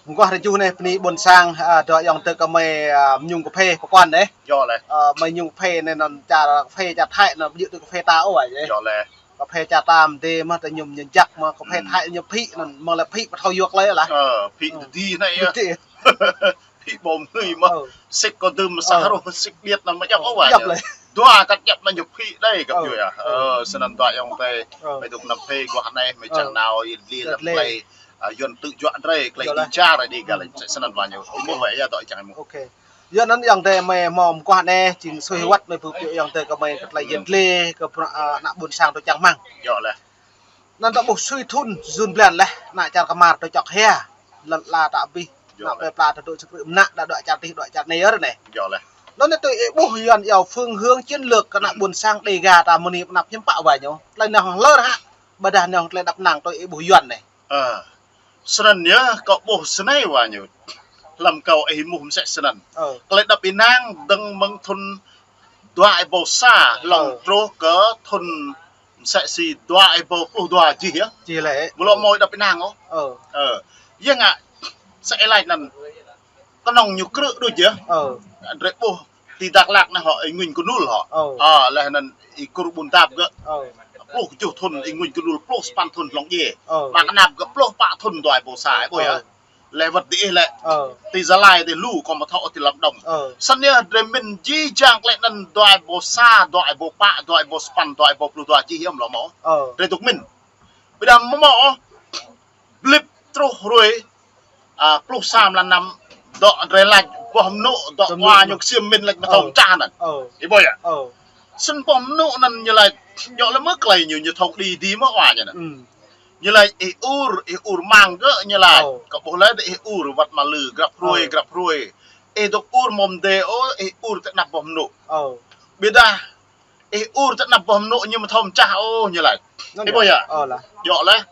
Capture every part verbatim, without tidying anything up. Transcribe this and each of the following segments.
Mơguah rơjuh anai bơni ƀôn sang, a, dŏ ayŏng adơi kơmơi, a, mơñum kơphê pơkŏn anai. Yơh lĕ. A, mơi mơñum kơphê anai anŭn čar kơphê čar Thái anŭn, ƀu djơ̆ tui kơphê ta ôh, a, yơh. Yơh lĕ. Kơphê čar ta mơ̆n dih mơ̆ ta mơñum ñu jak mơ̆, kơphê Thái ñu phĭ anŭn, mơ̆ng lĕ phĭ pơthâo yua klei lah. Ơ, phĭ dih anai yơh. Phĭ ƀô̆ mơnuih mơ̆. Ơ. Sĭt kơ dưm mơ̆ sa hrôh, sĭt điêt anŭn mơ̆ djŏp ôh, a, yơh. Dua kăt djŏp anŭn ñu phĭ đơi kơ yua. Ơ, snăn dua ayŏng adơi. Ơ. Mơi dŏ anăp phê guah anai, mơi čang nao yơh lĕ anăp klei. A, Yuan tŭ juă drei, klei dĭ čar drei gah lĕ, msĕ snăn wa ñu. Ƀu mơ̆ wơ̆t yơh dŏ čang mơ̆. Ôkê. Yua anŭn ayŏng adơi mơi hmâo mơguah anai, jing sui wăt mơi ƀu pioh ayŏng adơi kơmơi kơ klei yơh lĕ, kơ prăk, a, ană ƀôn sang dŏ čang rơmang. Yơh lĕ. Anŭn ta ƀuh sui thŭn jun blan leh, ană čar kơmar dŏ čŏk hia, lăn ala ta abih, ană plơi pla ta dŏ sơkrư̆ mơnă, đa dŏ čar tih, dŏ čar anai yơh anai. Yơh lĕ. Anŭn anai tui ih ƀuh Yuan iâu phương hướng chiến lược kơ ană ƀôn sang Đêga ta mơ̆ng anai pơ anăp hiư̆m pă wa ñu. Klei anai hăng lơr hă, ƀôdah anai hăng klei đăp năng tui ih ƀuh Yuan anai. Ơ, snăn yơh, kâo ƀuh snei wa ñu. Hlăm kâo ih ƀuh msĕ snăn. Ơ. Klei đăp ih năng dơ̆ng mơ̆ng thŭn dua êbâo sa, hlŏng truh kơ thŭn msĕ si dua êbâo pluh dua jih yơh. Jih lĕ. Ƀu lŏ mơi đăp ih năng ôh. Ơ. Ơ. Yơh ngă, sa ih laĭ anŭn. Kơnơ̆ng ñu krư̆ đôč yơh. Ơ. Drei ƀuh ti Dak Lak anai hŏ, ih Nguñ Kơnul hŏ. Ơ. A, leh anŭn ih Kur Ƀun Dap gơ̆. Ơ. Pluh kjuh thŭn, ih Nguñ Kơnul pluh sapăn thŭn hlŏng djai. Ơ. Mă Knap gơ̆ pluh pă thŭn dua êbâo sa, ih ƀuh yơh. Ơ. Leh wơ̆t diih lĕ. Ơ. Ti Gia Lai dih lu, kâo mă thâo ti Lâm Đồng. Ơ. Snăn yơh drei mĭn jih jang klei anŭn dua êbâo sa, dua êbâo pă, dua êbâo sapăn, dua êbâo pluh dua jih yơh mơ̆ lŏ mơ̆. Ơ. Drei dŏ mĭn. Ƀiădah mơ̆ mơ̆ ôh, blip truh hruê, a, pluh sa mlan năm, dŏ drei lač boh mơnŭ, dŏ boh mơnŭ wa ñu ksiêm mĭn lač mơtông čah anŭn. Ơ. Ih ƀuh yơh. Ơ. Snăn boh mơnŭ anŭn ñu lač, djŏ lĕ mơ̆ klei ñu, ñu thâo đĭ đĭ mơ̆ wa ñu anŭn. Ñu lač ih ur, ih ur mang gơ̆ ñu lač. Ơ. Kâo ƀuh lĕ ih ur wăt mă lư, grăp hruê, grăp hruê. Ih dŏ ur mơ̆ mdê ôh, ih ur tơ anăp boh mơnŭ. Ơ. Ƀiădah ih ur tơ anăp boh mơnŭ ñu mơtông čah ôh ñu lač. Ih ƀuh yơh. Ơ lah. Djŏ lĕ.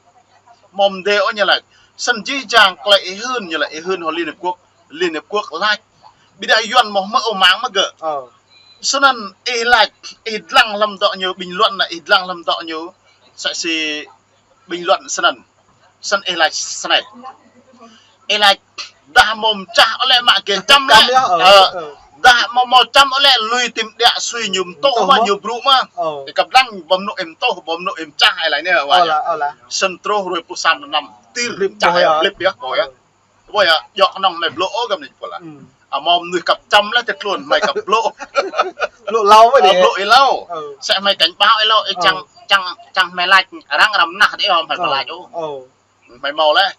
Mơ̆ mdê ôh ñu lač. Snăn jih jang klei ih hưn ñu lač, ih hưn hŏ Liên Hiệp Quốc, Liên Hiệp Quốc lač. Ƀiădah Yuan mơ̆ hmư̆ ôh mang mă gơ̆. Ơ. Snăn ih lač, ih dlăng hlăm dŏ ñu bình luận anai, ih dlăng hlăm dŏ ñu. Msĕ si bình luận snăn. Snăn ih lač snei. Ih lač dah mơ̆ mčah ôh lĕ mă gê čăm lĕ. Ơ. Dah mơ̆ mơ̆ čăm ôh lĕ lui ti mđiă sui ñu mtuh mơ̆, ñu brŭ mơ̆. Ih kăp dlăng boh mơnŭ ih mtuh, boh mơnŭ ih mčah ih lač anai wa. Snăn truh hruê pluh sa mlan năm tir blip čah yơh, blip yơh, ƀuh yơh. Ƀuh yơh, djŏ kơnơ̆ng mơi blŭ ôh gơ̆ anai pô lah. A, mơ̆ mơnuih kăp čăm lah tơtlun, mơi kăp blŭ. Blŭ êlâo mơ̆ dih. Blŭ êlâo. Ơ. Msĕ mơi cảnh báo êlâo, ih čang, čang, čang mơi lač, arăng răm nah dih ôh mơi lač ôh. Mơi mâo leh.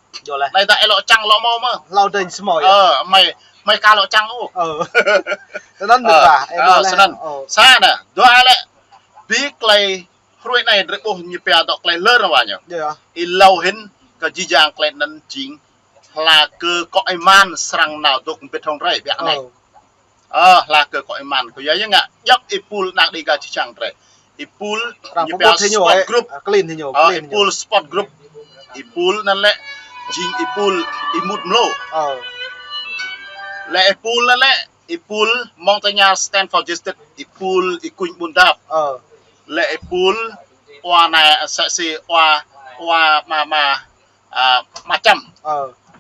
Anai ta ih lŏ čang lŏ mâo mơ̆. Hlâo dơ̆ng samơ̆ yơh. Ơ, mơi, mơi ka lŏ čang ôh. Ơ. Snăn ƀiă wa, ơ, snăn. Sa anai, dua lĕ. Bi klei hruê anai drei ƀuh ñu pia dŏ klei lơr wa ñu. Êlâo hĭn kơ jih jang klei anŭn jing hla kơ kŏ êman srăng nao dŏ mbĭt hŏng drei biă anai. Ơ, hla kơ kŏ êman kơ yua yơh ngă, djŏp êpul ană Đêga čih čang drei. Êpul ñu pia support group. Êpul support group. Êpul anŭn lĕ jing êpul ih mŭt mlô. Lĕ êpul anŭn lĕ êpul Montagnard Stand for Justice, êpul ih Kuñ Ƀun Dap. Lĕ êpul wa anai msĕ si wa, wa mă, mă, a, mă čăm.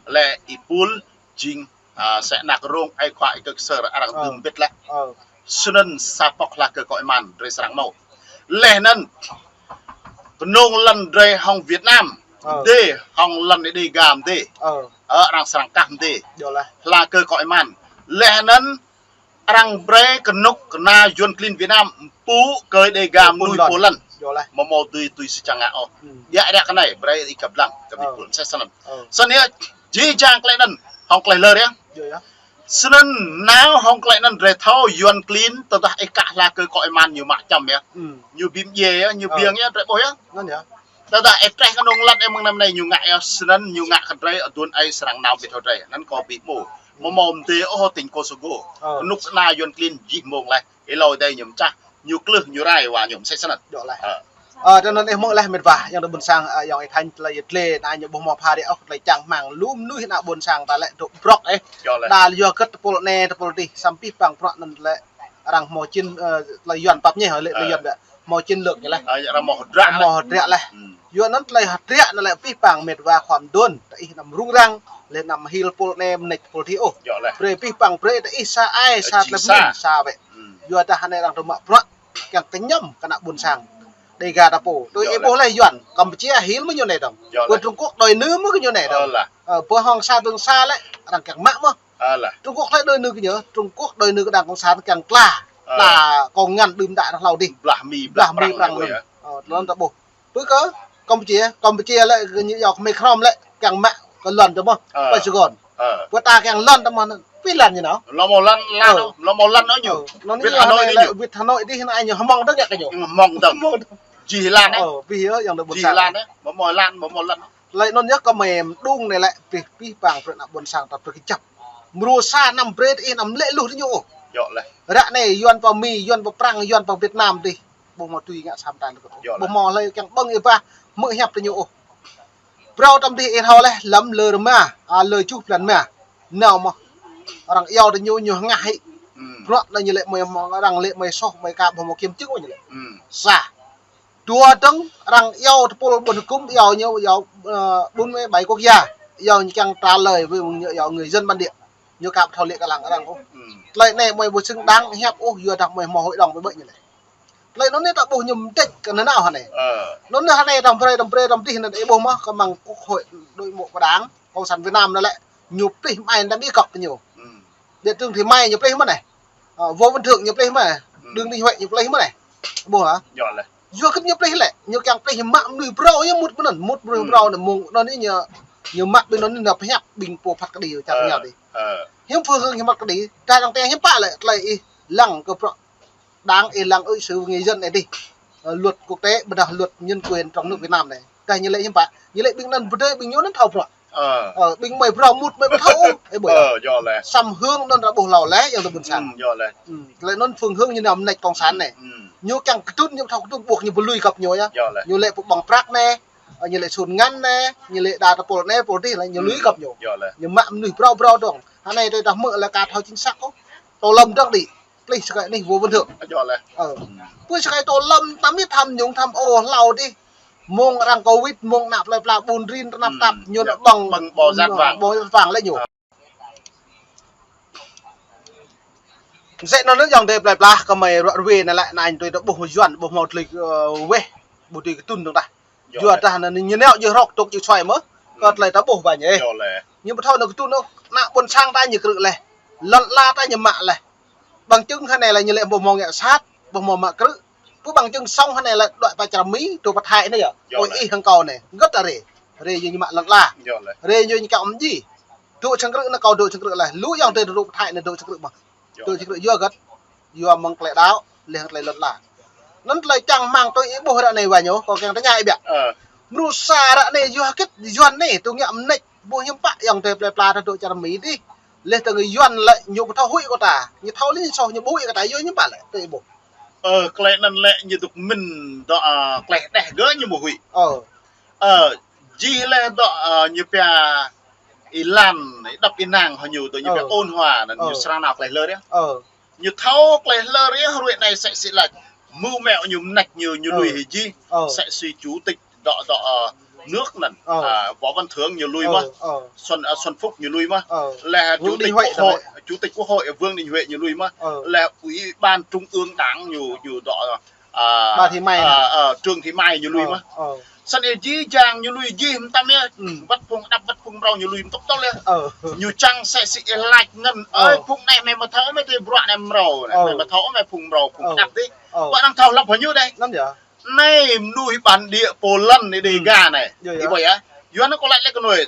Lĕ êpul jing, a, msĕ anak rông ai khua ih kơ ksơr arăng dưm mbĭt leh. Snăn sa pŏk hla kơ kŏ êman drei srăng mâo. Leh anŭn kơnung lăn drei hŏng Việt Nam mdê, hŏng lăn Đêga mdê. Ơ, arăng srăng kah mdê. Hla kơ kŏ êman. Leh anŭn arăng brei kơnuk kơna Yuan klin Việt Nam mpŭ kơ Đêga mnuih pô lăn. Mơ̆ mâo dưi tui si čang ngă ôh. Biă ră kơ anai brei ih kăp dlăng kơ ƀing pô lăn msĕ snăn. Snăn yơh jih jang klei anŭn hŏng klei lơr yơh. Snăn nao hŏng klei anŭn drei thâo Yuan klin tơdah ih kă hla kơ kŏ êman ñu mă čăm yơh. Ñu bi mdjiê yơh, ñu biêng yơh, drei ƀuh yơh. Tơdah ih treh kơnung lăn ih mơ̆ng anai mơ̆ng anai ñu ngă yơh, snăn ñu ngă kơ drei aduôn ai srăng nao mbĭt hŏng drei. Anŭn kâo bi hmô. Mơ̆ mâo mdê ôh tĭng Kosovo. Kơnuk kơna Yuan klin jih mông leh. Êlâo dih ñu mčah, ñu klưh, ñu rai wa ñu msĕ snăn. Ơ, tui anŭn ih hmư̆ leh mĕt wa, ayŏng adơi ƀuôn sang, ơ, ayŏng Y Thanh tơlơi yơh dlê, anai ñu ƀuh mâo pha dih ôh, tơlơi čang rơmang lu mnuih ană ƀuôn sang ta lĕ dŏ brŏk ih. Đa yua kơ tơpul anai, tơpul dih, samơ̆ păng prăk anŭn lĕ arăng hmâo čin, ơ, tơlơi Yuan pap ñe, lĕ tơlơi Yuan biă. Hmâo chiến lược ñu laih. Ơ, arăng hmâo hơdră laih. Hmâo hơdră laih. Hmm. Yua anŭn tơlơi hơdră anŭn lĕ pih pang mĕt wa khua mơduôn, tơ ih anăm rŭng răng, lĕ anăm hil pôl anai mơneč pôl adih ôh. Yơh laih. Brơi pih pang brơi tơ ih sa ai, ơ, sa tơlơi pơmĭn, sa wĕ. Hmm. Yua dah anai arăng tơma bruă, kiăng kơñăm kơ ană ƀôn sang. Dega ta pô. Tui ih ƀuh laih Yuan, Kampuchia hil mơ̆ ñu anai dong. Yơh laih. Kơ Trung Quốc đòi nư mơ̆ kơ ñu anai dong. Yơh laih. Ơ, pơ hŏng sa dong sa lĕ, arăng kiăng mă mơ̆. Ơ laih. Trung Quốc lĕ đòi nư kơ ñu, Trung Quốc đòi nư kơ đảng cộng sản kiăng tla. Ơ. Tla kông ngăn đưm đă hlâo adih. Blah Mi, blah Mi prăng anŭn. Ơ, lŏn ta ƀuh. Pơ kơ Kampuchia, Kampuchia lĕ kơ ñu yua kơ mê krom lĕ kiăng mă kơ lŏn ta mơ̆. Ơ. Pơ Sài Gòn. Ơ. Pơ ta kiăng lŏn ta mơ̆, pih lŏn ñu nao. Lŏn hmâo lŏn, lŏn, ơ, lŏn hmâo lŏn ñu. Ơ, anŭn wĭt Hà Nội ñu. Wĭt Hà Nội adih anai ñu hơmong dơ̆ng yă kơ ñu. Hơmong dơ̆ng. Hơmong dơ̆ng. Jih lan ơ. Ơ, pih yơh yang đơ̆ng ƀôn sang. Jih lan ơ. Hmâo hmâo lŏn, hmâo hmâo lŏn. Tơlơi anŭn yơh kơ mĕ mơđung anai lĕ pih, pih pang brơi ană ƀôn sang ta brơi kơjăp. Mrô sa năm brơi tơ ih anăm lĕ luh tơ ñu ôh. Yơh laih. Ră anai Yuan pơ Mi, Yuan pơ Prăng, Yuan pơ Việt Nam adih. Ƀu hmâo tui ngă sa mơta lĕ. Yơh laih. Ƀu hmâo hlơi kiăng ƀơ̆ng ih bah, hmư̆ hiăp tơ ñu ôh. Phrâo tơm adih ih thâo laih, lơ̆m lơ rơma, a, lơ juh blan rơma. Nao mơ̆. Arăng iâu tơ ñu, ñu hơngah hĭ. Hmm. Bruă anai ñu lĕ mơi hmâo, arăng lĕ mơi soh, mơi ka ƀu hmâo kiểm chứng ôh ñu lĕ. Hmm. Sa. Dua dơ̆ng arăng iâu tơpul ƀôn hơkŭm iâu ñu, iâu, ơ, bốn mươi bảy quốc gia. Iâu ñu kiăng trả lời với ñu, iâu người dân bản địa. Ñu ka ƀu thâo lĕ kơ lăng arăng ôh. Hmm. Tơlơi anai mơi ƀu xứng đáng hiăp ôh, yua dah mơi hmâo hội đồng ƀơi ƀơi ñu lĕ. Tơlơi anŭn anai ta ƀuh ñu mơdĕč kơ nanao hơnai. Ơ. Anŭn anai hơnai tơm brơi, tơm brơi, tơm adih anŭn ih ƀuh mơ̆, kơ mơ̆ng Quốc hội Nội bộ của Đảng Cộng sản Việt Nam anŭn lĕ. Ñu plih mơai anăm ih kŏk tơ ñu. Hmm. Điện Trường Thi Mai ñu plih mơ̆n anai. Ơ, Võ Văn Thưởng ñu plih mơ̆n anai. Hmm. Đương Đình Huệ ñu plih mơ̆n anai. Ƀuh hă? Yơh laih. Yua kơ ñu plih lĕ, ñu kiăng plih mă mơnuih phrâo ñu mŭt mơ̆n, mŭt mơnuih phrâo anai mơ̆ng anŭn anai ñu, ñu mă ƀing anŭn anai pơhiăp ƀing pô phat kơđi čar ñu adih. Ơ. Hiư̆m phương hướng ñu phat kơđi, ta đang tê hiư̆m pă lĕ, tơlơi ih lăng kơ bruă Đảng ih lăng ứng xử với người dân adih. Ơ, luật quốc tế, ƀôdah luật nhân quyền trong nước Việt Nam anai. Dah ñu lĕ hiư̆m pă, ñu lĕ ƀing anŭn pơdơi ƀing ñu anŭn thâo bruă. Ơ. Ơ, ƀing mơi phrâo mŭt mơi ƀu thâo ôh, ih ƀuh. Ơ, yơh laih. Samơ̆ hơ̆ng anŭn ră ƀuh hlâo laih, yang tơ ƀôn sang. Hmm, yơh laih. Hmm, tơlơi anŭn phương hướng ñu nao mơneč cộng sản anai. Hmm. Ñu kiăng kơdŭn, ñu ƀu thâo kơdŭn ƀuh ñu ƀu lui kơ ñu yơh. Yơh laih. Ñu lĕ pơƀơ̆ng prăk anai, ơ, ñu lĕ sun ngăn anai, ñu lĕ đa tơpul anai, pul adih laih, ñu lui kơ ñu. Yơh laih. Ñu mă mơnuih phrâo phrâo dong. Hơnai tơdah hmư̆ lĕ ka thâo chính xác ôh. Tô Lâm dong đĭ. Plih sơkai anih Võ Văn Thưởng. Yơh laih. Ơ. Hmm. Pơ sơkai Tô Lâm, tơm ih tham nhũng tham ô hlâo adih. Mơ̆ng arăng Covid, mơ̆ng ană plơi pla ƀun rin tơnap tap, ñu anŭn ƀơ̆ng, ƀơ̆ng ƀô̆ jat wang. Ƀô̆ jat wang lĕ ñu. Mơsĕ anŭn yơh yang đe plơi pla kơ mơi ruă rơwe anai lĕ anai tui ta ƀuh Yuan, ƀu hmâo tơlơi, ơ, weh, ƀu tui kơdŭn dong tah. Yua dah anŭn ñu nao jơh rŏk tŭk jơh suai mơ̆. Kơ tơlơi ta ƀuh ƀañ ih. Ñu ƀu thâo anŭn kơdŭn ôh, ană ƀôn sang ta ñu krư̆ laih. Lŏn ala ta ñu mă laih. Bằng chứng hơnai lĕ ñu lĕ ƀu hmâo ngă sat, ƀu hmâo mă krư̆. Pơ bằng chứng song hơnai lĕ đuaĭ pơ čar Mi, dŏ pơ Thái anai yơh. Ơi ih hăng kâo anai, gơ̆t ta rê. Rê ñu ñu mă lŏn ala. Rê ñu ñu kiăng ôm ji. Dŏ sang krư̆ anai kâo dŏ sang krư̆ laih. Lu yang tơ dŏ pơ Thái anai dŏ sang krư̆ mơ̆. Dŏ sang krư̆ yua gơ̆t. Yua mơ̆ng tơlơi đaŏ, leh tơlơi lŏn ala. Anŭn tơlơi čang rơmang tui ih ƀuh ră anai wa ñu, kâo kiăng tơña ih biă. Ơ. Mrô sa ră anai yua hơget Yuan anai, tŭ ngă mơneč, ƀuh hiư̆m pă yang tơ plơi pla ta dŏ čar Mi adih. Leh tơ ngă Yuan lĕ ñu ƀu thâo huĭ kơ ta, ñu thâo lĕ ñu soh ñu ƀu huĭ kơ ta, yua hiư̆m pă lĕ, tui ih ƀuh. Ơ, tơlơi anŭn lĕ ñu dŏ mĭn dŏ, ơ, tơlơi đeh gơ̆ ñu ƀu huĭ. Ơ. Ơ, jih leh dŏ, ơ, ñu pia ih lan, ih đăp ih nang hŏ ñu dŏ ñu pia ôn hòa anŭn ñu srăng nao tơlơi hlơr yơh. Ơ. Ñu thâo tơlơi hlơr yơh, ruai anai sĕ sĭ lač. Mơ̆ mĕo ñu mơneč ñu, ñu lui hĭ jih. Ơ. Sĕ sĭ chủ tịch dŏ, dŏ, ơ, nước anŭn. Ơ. A, Võ Văn Thưởng ñu lui mơ̆. Ơ, ơ. Xuân, a, Xuân Phúc ñu lui mơ̆. Ơ. Leh Vương Chủ tịch Quốc hội, Chủ tịch Quốc hội Vương Đình Huệ ñu lui mơ̆. Ơ. Leh Ủy ban Trung ương Đảng ñu, ñu dŏ, a, Bà Thị Mai a, anai. A, Trương Thị Mai ñu lui mơ̆. Ơ. Săn ih jih jang ñu lui jih mơtam yơh. Wăt phung đăp, wăt phung mrâo ñu lui mơtam tŏ yơh. Ơ. Ñu čang sĕ sĭ ih lač ngăn. Ơ. Ơi, phung anai mơi mơthâo mơi tui bruă anai mrâo anai. Ơ. Mơi mơthâo mơi phung mrâo, phung đăp adih. Ơ. Ƀu arăng thâo hlăp hŏ ñu dih. Anŭn yơh. Anai mơnuih bản địa pô lŏn anai Đêga anai. Yơh, yơh. Ih ƀuh yơh. Yua anŭn kâo laĭ lĕ kơ nuih.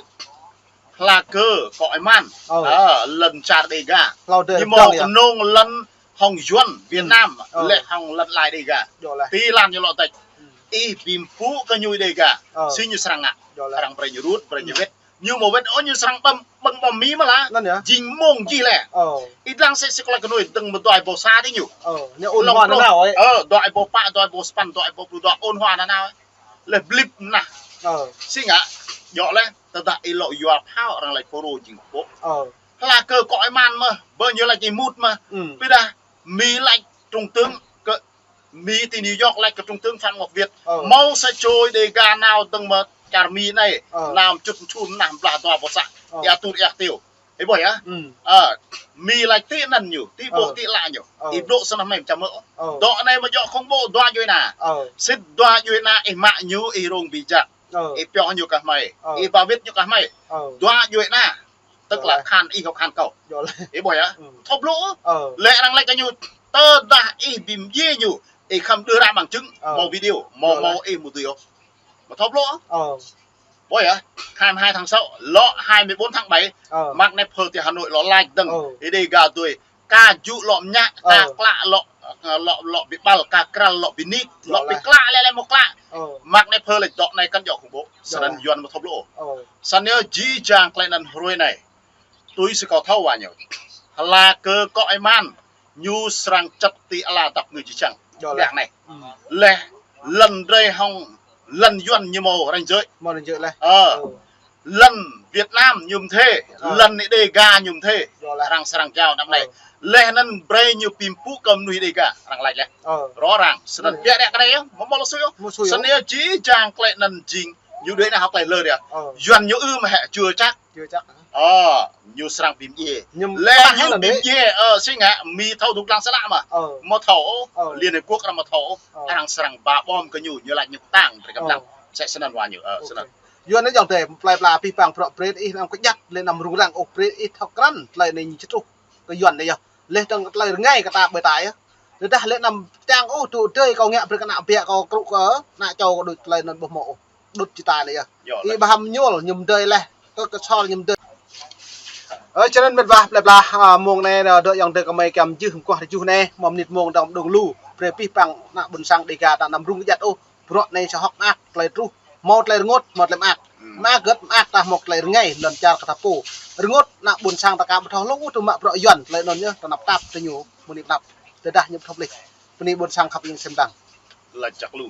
Hla kơ kơ ih man. Ơ. Ơ, lŏn čar Đêga. Hlâo dơ̆ng. Ñu hmâo kơnơ̆ng lŏn hŏng Yuan Việt Nam, lĕ hŏng lŏn ala Đêga. Yơh laih. Ti lan ñu lŏ tĕč. Ih ƀing pô kơ ñu Đêga. Ơ. Sĭ ñu srăng ngă. Yơh laih. Arăng brơi ñu rŭt, brơi ñu wĕt. Ñu mơ̆ wĕt ôh ñu srăng ƀơ̆ng, ƀơ̆ng bom Mi mơ̆ lah. Anŭn yơh. Jing mông jih leh. Ơ. Ih dlăng sĕ sĭ kơ lač kơ nuih dơ̆ng mơ̆ dua ih ƀô̆ sa adih ñu. Ơ, ñu ôn hòa nanao ơi. Ơ, dua ih ƀô̆ pă, dua ih ƀô̆ sapăn, dua ih ƀô̆ pluh dua ôn hòa nanao ơi. Leh blip mơnah. Ơ. Sĭ ngă, djơ̆ leh, tơdah ih lŏ yua phao arăng lač Fulro jing pô. Ơ. Hla kơ kơ ih man mơ̆, ƀơi ñu lač ih mŭt mơ̆. Ƀiădah Mi lač trung tướng kơ Mi ti New York laĭ kơ trung tướng Phạm Ngọc Việt. Ơ. Hmâo sa čô Đêga nao dơ̆ng mơ̆ng čar Mi anai. Ơ. Nao čut čun nah blah dua boh săh. Ơ. Ia tur ia kơtiâo. Ih ƀuh yơh. Ơ. Mi laĭ ti anăn ñu, ti ƀô̆ ti ală ñu. Ơ. Ih blŏ sa nah mơ̆ čăm mơ̆. Ơ. Dŏ anai mơ̆ djŏ khŏng ƀô̆ dua djuai ania. Ơ. Sĭt dua djuai ania ih mă ñu ih rông bi jak. Ơ. Ih pioh ñu kah hmai. Ơ. Ih ba wĭt ñu kah hmai. Ơ. Dua djuai ania. Tức là khan ih hŏk khan kâo. Ih ƀuh yơh. Thâo blŏ. Ơ. Lĕ arăng laĭ kơ ñu, tơdah ih bi mdjiê ñu, ih khŏm đưa ra bằng chứng, hmâo video, hmâo, hmâo ih mŭt tui ôh. Mă thâo blŏ. Ơ. Ƀuh yơh, hai mươi hai tháng sáu, lŏ hai mươi bốn tháng bảy, ơ, mă anai phơ ti Hà Nội lŏ laĭ dơ̆ng, ơ, ih Đêga tui, ka jŭ lŏ mñă, ka klă lŏ, ơ, lŏ, lŏ bi ƀăl, ka krăl lŏ bi nik, lŏ bi klă lĕ lĕ mơ̆ klă. Ơ. Mă anai phơ lĕ dŏ anai kăn djŏ khŏng ƀô̆. Snăn Yuăn mă thâo blŏ. Ơ. Snăn yơh jih jang tơlơi anăn hrơi anai. Tui si kâo thâo wa ñu. Hla kơ kŏ êman, ñu srăng čăt ti ala dăp ngư jih jang. Djŏ leh. Ƀiă anai. Leh lŏn drơi hŏng lŏn Yuăn ñu hmâo ranh giới. Hmâo ranh giới leh. Ơ. Lŏn Việt Nam ñu mơ̆n thê, lŏn Đêga ñu mơ̆n thê. Djŏ leh. Arăng srăng jao dăp anai. Leh anăn brơi ñu pim pŭ kơ mnuih Đêga, arăng laĭ leh. Ơ. Rõ ràng, snăn ƀiă ƀiă kơ anai yơh, mơ̆ mơ̆ lŏ sui yơh. Mơ̆ sui yơh. Snăn yơh jih jang tơlơi anăn jing, ñu đuaĭ anai hŏk tơlơi lơ đia. Ơ. Yuăn ñu ư mơ̆ hĕ, chưa chắc. Chưa chắc hả? Ơ, ñu srăng bi mdjiê. Lĕ ñu bi mdjiê, ơ, si ngă, Mi thâo dŭk lăng sơlă mơ̆. Ơ. Mơ̆ thâo, ơ, Liên Hợp Quốc arăng mơ̆ thâo, ơ, arăng srăng ba bom kơ ñu, ñu laĭ ñu kơtang, brơi kơ lăng. Ơ. Sĕ snăn wa ñu, ơ, snăn. Yuăn anai jŏng tê, plei pla pih pang prŏ brơi ih năm kơjăt, lĕ năm rŭng răng ôh brơi ih thâo krăn, tơlơi anai ñu čih truh kơ Yuăn anai yơh. Leh dơ̆ng tơlơi rơngai kơ ta ƀơi ta yơh. Tơdah lĕ năm čang ôh, tŭ tơi kâo ngă brơi kơ ană ƀiă kâo krŭ kơ ană čô kâo đôč tơlơi anŭn ƀu hmâo ôh. Đŭt čita lĕ yơh. Ih ƀu hăm ñuôl ñu mdơi leh. Kơ kơsol ñu mdơi. Ơ, čơnăn mĕt wa plei pla, ơ, mông anai, ơ, dŏ yŏng dơi kơmơi kiăng jưh mơguah rơjuh anai, mơ̆ mơnit mông dŏng dŏng lu. Brơi pih pang ană ƀuôn sang Đêga ta năm rŭng kơjăt ôh. Bruă anai sa hŏk mơak tơlơi truh. Hmâo tơlơi rơngot, hmâo tơlơi mơak. Mơak gơ̆t, mơak ta hmâo tơlơi rơngai, lŏn čar kơ ta pô. Rơngot ană ƀuôn sang ta ka ƀu thâo hlŏng ôh tŭ mă bruă Yuăn, tơlơi anŭn yơh, ta năp tap tơ ñu, mơnit năp. Tơdah ñu thâo plih. Bơni ƀuôn sang khăp yang sem dang. Laĭ čăk lu.